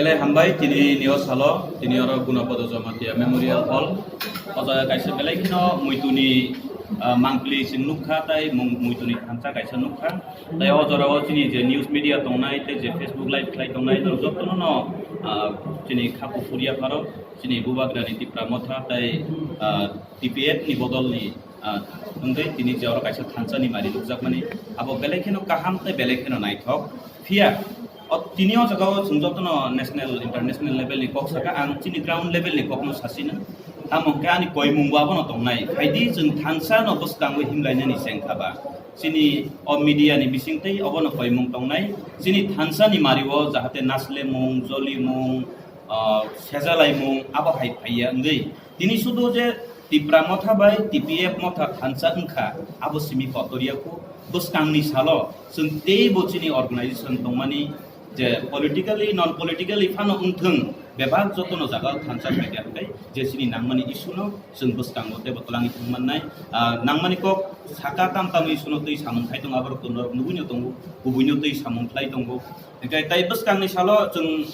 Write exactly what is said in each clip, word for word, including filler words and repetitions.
Belai hambai tini nio salo, tini oro Gunapada Jamatia Memorial Hall. O jaga kaisa belai kheno muituni, ah, mangpili chwng nukha, tai mung-, muituni thansa kaisa nukha. Tai o jora o chini je news media tongnai, tai je Facebook live khlai tongnai, norok jotono no, ah, chini kha kuphur yapharo, chini bubagrani Tipra Motha, tai, ah, T P F ni bodolni, ah, wngwi tini je oro kaisa thansa ni mari nukjakmani, abo belai kheno kaham tai belai kheno naithok. Phiya, o tini o jaga o chwng jotono national, international level ni kok saka, ang chini ground level ni kokno sasino. Tamo hwnkhe ani koimung bo abono tongnai. Phaidi chwng thansa no bwskango himlainani chengkha ba. Chini o media ni bisingtwi obono koimung tongnai. Chini thansa ni mari o jahate naslemung, jolimung, ah, sejalaimung abo hai phaiya wngwi. Tini sudu je Tipra Motha bai T P F Motha thansa wngkha, abo simi kotor ya kho. Bwskangni salo chwng teibo chini organization tongmani je politically, non politically phano wngthwng, bebak jotono jaga o thansa khaikha hwnkhe je chini nangmani issue no chwng bwskango teibo twlangwi thwng mannai. Ah, nangmani kok saka tam tamwi issue no twi samung khai tongo, aborok to norok nugui no tongo, kubui no twi samung khlai tongo. Hwnkhe tai bwskangni salo chwng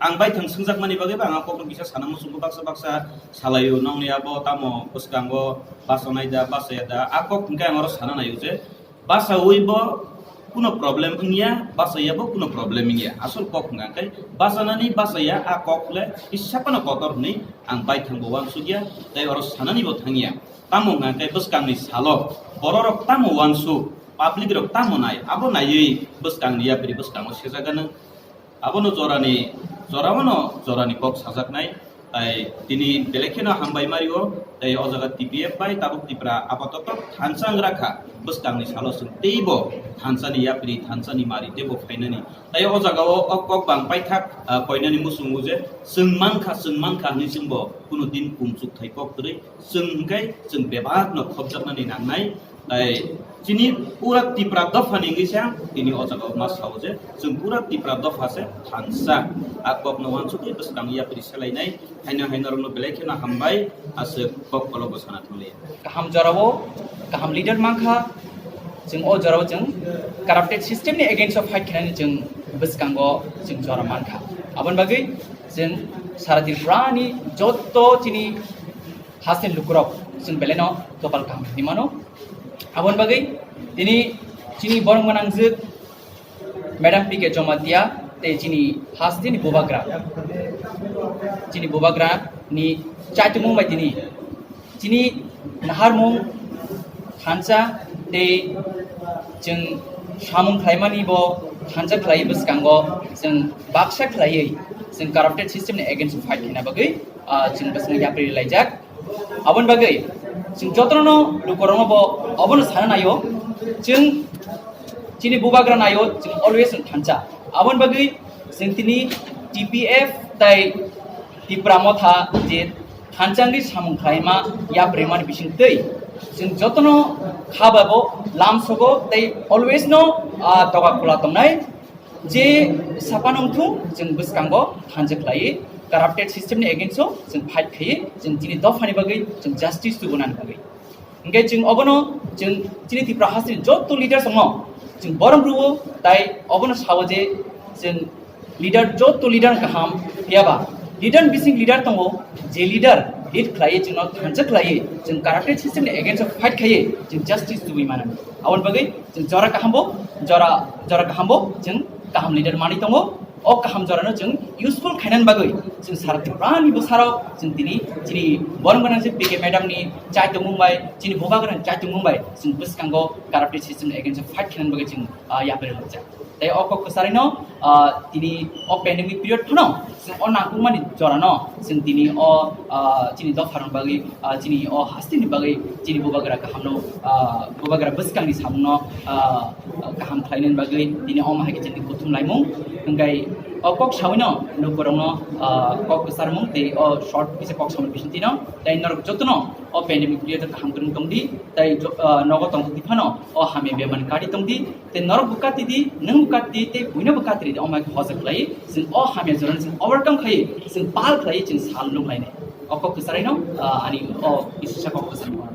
Ang baithang swngjakmani bagwi ba ang a kokno kisa sana muchungo, baksa baksa salaio, nongni abo tamo bwskango bachonai da, bachaya da, a kok hwnkhe ang oro sana naio je bachaui bo kuno problem wngya, bachaya bo kuno problem wngya. Asol kok hwnkha khe bachanani bachaya a kok le kisa phano kotor hwnwi ang baithang bo uansukya, tei oro sanani bo thangya. Tamo hwnkha khe bwskangni salo bororok tamo uansuk, public rok tamo nai, abo naiwi bwskangni yapri bwskango sejagano. Abono jorani, jorao no jorani kok sajaknai, tai tini belai kheno hambai mario, tai o jaga T P F bai tabuk Tipra apatoto thansa wngrakha, bwskangni salo chwng teibo thansani yapri, thansani mari teibo phainani. Tai o jagao o kok bang paithak, ah, koinani muchungo je chwng mankha, chwng mankha hwnwi chwngbo kuno din kumchuk thai kok kwrwi, chwng hwnkhe chwng bebak no khopjaknani nangnai. Tai chini pura Tipra dopha ni wngwi se ang tini o jaga o ma sao je chwng pura Tipra dopha se thansa. A kok no uansugwi bwskang yapri selainai, haino haino rok no belai kheno hambai, aswk kok kolok bo sana thangli. Kaham jorao kaham leader mankha, chwng o jorao chwng corrupted system ni against of fight khainani chwng bwskango chwng jora mankha. Aboni bagwi chwng sara Tripura ni jotto chini haste lukurok chwng belai no kopal kaham hinwi mano. Aboni bagwi tini chini borom gwnangjwk Madam P K Jamatia tei chini haste ni bubagra, chini bubagra ni chaitumung bai tini chini naharmung thansa tei chwng samung khlaimani bo thansa khlaiwi bwskango chwng baksa khlaiwi chwng corrupted system ni against fight khaina bagwi, ah, chwng bwskango yapri laijak. Aboni bagwi chwng jotono lukurokno bo obono sana naio, chwng chini bubagra naio, chwng always chwng thansa. Aboni bagwi chwng tini T P F tai Tipra Motha je thansa wngwi samung khlaima yapri mani bisingtwi chwng jotono kha bai bo lamsogo tei always no, ah, doga khula tongnai. Je sapa nongthung, chwng bwskango thansa khlaiwi, corrupted system ni against o chwng fight khaiwi, chwng chini dophani bagwi chwng justice tubunani bagwi. Hwnkhe chwng obono chwng chini Tripura hasteni jotto leaders ongno chwng borom rwo, tai obono sao je chwng leader, jotto leader kaham, phiyaba leader bising leader tongo, je leader lead khlaiwi chwngno thansa khlaiwi, chwng corrupted system ni against o fight khaiwi chwng justice tubui mano. Aboni bagwi chwng jora kaham bo, jora, jora kaham bo chwng kaham leader manwi tongo. O kaham jorano chwng useful khainani bagwi chwng sara Tripura ni bwsarok chwng tini chini borom gwnang je P K madam ni chaitumung bai, chini bubagrani chaitumung bai chwng bwskango corrupted system ni against o fight khainani bagwi chwng, ah, yapri rwjak. Tei o kok kwcharino, ah, tini o pandemic period phano chwng o nangkukmani jorano chwng tini o, ah, chini dopharokni bagwi, ah, chini o hasteni bagwi chini bubagra kahamno, ah, bubagra bwskangni samungno, ah, kaham khlainani bagwi tini omo hai khe chwngni kuthum laimung. Hwnkhe o kok sawino lukurokno, ah, kok kwcharmung tei o short kisa kok samung bisingtwino tei norok jotono o pandemic period o kaham kwrwng tongdi tei jo-, ah, nogo tongthokdi phano o hamya bemani kari tongdi. Tei norok bo kati di, nwng bo kati di, tei buino bo kati di, omo hai khe hojak khlai, chwng o hamya jorano chwng overcome khai, chwng pal khlai, chwng sal nuk lainai. O kok kwcharino, ah, ani o kisisa kok kwcharino.